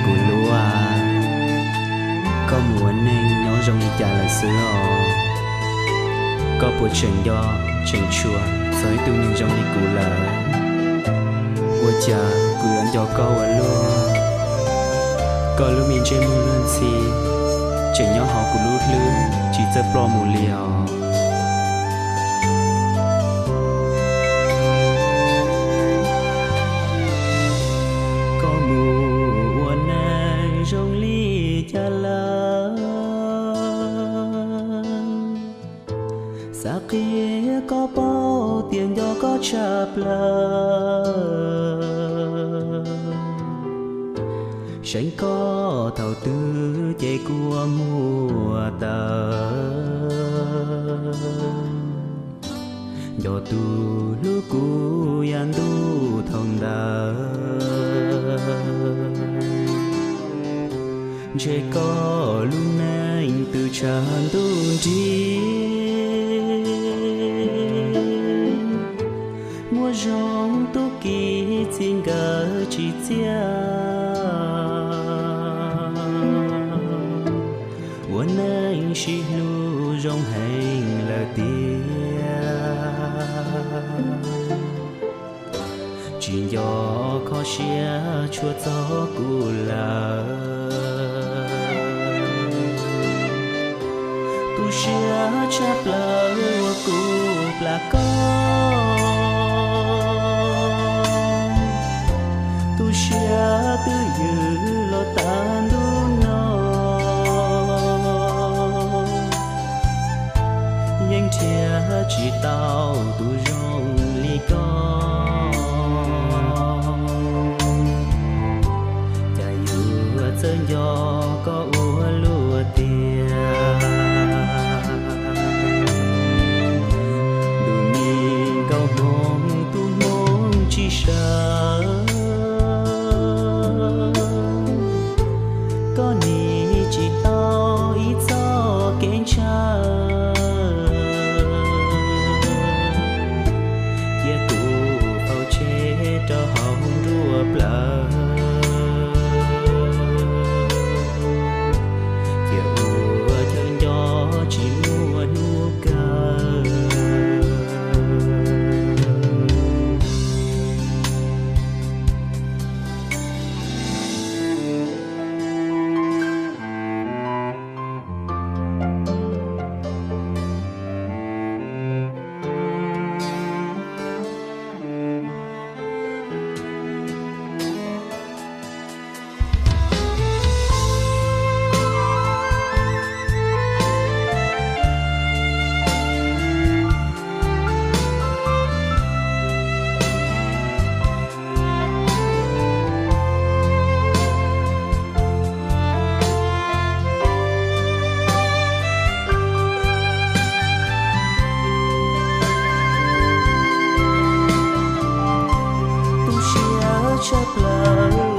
Kuv hlub, koj mus ua neej nyob zoo li cas lawm xwb os? Koj puas tseem nco tseem tshua txog ib tug neeg zoo li kuv lawm? Ua cas kuv yuav nco koj ua luaj? Koj lub me ntsej muag luag ntxhi tseem nyob hauv kuv lub hlwb tsis txawj ploj mus li os. Koj mus ua neej zoo li cas lawm? Xav qhia koj paub tias nco koj tshaj plaws. Seev koj thaum twg ces kuv muaj tawm. Nco tus hlub kuv yav ntuj thaum ntawd. Ntshe koj lub neej twb tshav ntuj nrig, muaj zoo tub ki txij nkawm tsis txiaj. Ua neej sib hlub zoo heev lawm tiag, tsis nco kho siab tshua txog kuv lawm. Tu siab tshaj plaws uas kuv plam koj, tu siab twb ywm los tas ntuj no. Yeej nrhiav tsis tau tus zoo li koj, cas yuav txawj nco koj ua luaj tiag. Ntuj nim nkaus hmoov tus hmoov tsis sawv, koj nim tsis tau ib txoj kev ntshaw. Cia kuv faus tseg rau hauv nruab plawv, cia ua chaw nco tsis muaj hnub kawg. Tu siab tshaj plaws